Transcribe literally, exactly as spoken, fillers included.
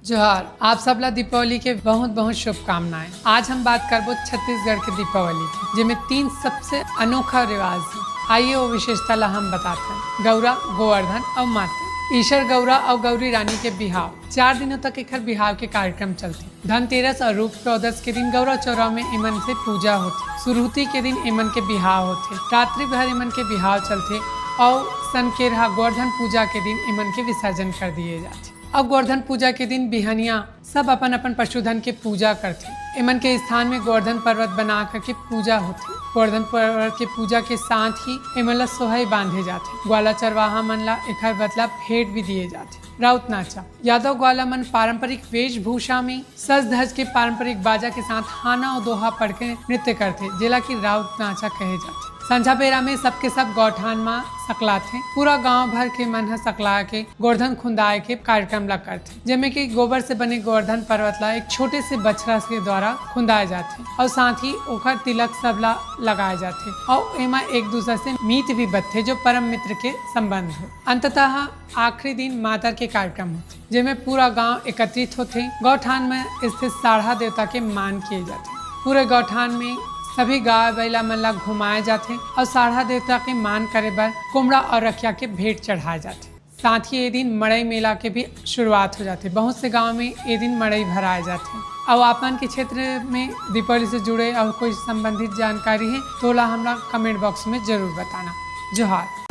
जोहार, आप सब ला दीपावली के बहुत बहुत शुभकामनाएं। आज हम बात करबो छत्तीसगढ़ के दीपावली के, जेमे तीन सबसे अनोखा रिवाज हे। आइए वो विशेषता ला हम बताथन। गौरा, गोवर्धन अउ माता। ईसर गौरा अउ गौरी रानी के बिहाव। चार दिनों तक एखर बिहाव के कार्यक्रम चलथे। धनतेरस अउ रूप चौदस के दिन गौरा चौरा में एमन से पूजा होथे। सुरहुती के दिन एमन के बिहाव होथे। रात्रि भर एमन के बिहाव चलथे अउ सनकेरहा गोवर्धन पूजा के दिन एमन के विसर्जन कर दिए जाथे। अब गोवर्धन पूजा के दिन बिहनिया सब अपन अपन पशुधन के पूजा करथे। एमन के स्थान में गोवर्धन पर्वत बना करके पूजा होथे। गोवर्धन पर्वत के पूजा के साथ ही एमन ला सोहई बांधे जाथे। ग्वाला चरवाहा मन ला एखर बदला भेंट भी दिए जाथे। राउत नाचा। यादव ग्वाला मन पारंपरिक वेशभूषा में सज धज के पारंपरिक बाजा के साथ हाना अउ दोहा पढ़ के नृत्य करथे, जेला कि राउत नाचा कहे जाथे। संझा बेरा में सबके सब गौठान म सकलाथे। पूरा गांव भर के मन ह सकला के गोवर्धन खुंदाए के कार्यक्रम ला करथे, जेमे कि गोबर से बने गोवर्धन पर्वत ला एक छोटे से बछरा के द्वारा खुंदाए जाथे अउ साथ ही ओखर तिलक सब ला लगाए जाथे अउ एमा एक दूसर से मीत भी बंधथे, जो परम मित्र के संबंध हे। अंततः आखिरी दिन मातर के कार्यक्रम होथे, जेमे पूरा गांव एकत्रित होथे। गौठान में स्थित साढ़ा देवता के मान किए जाथे। पूरे गौठान में सभी गाय बैला मन ला घुमाए जाथे अउ साढ़ा देवता के मान करे बर कुमड़ा अउ रखिया के भेंट चढ़ाए जाथे। साथ ही ये दिन मड़ई मेला के भी शुरुआत हो जाथे। बहुत से गांव में ये दिन मड़ई भराए जाथे। अउ आपन के क्षेत्र में दीपावली से जुड़े अउ कोई संबंधित जानकारी हे, तो ला हमला कमेंट बॉक्स में जरूर बताना। जोहार।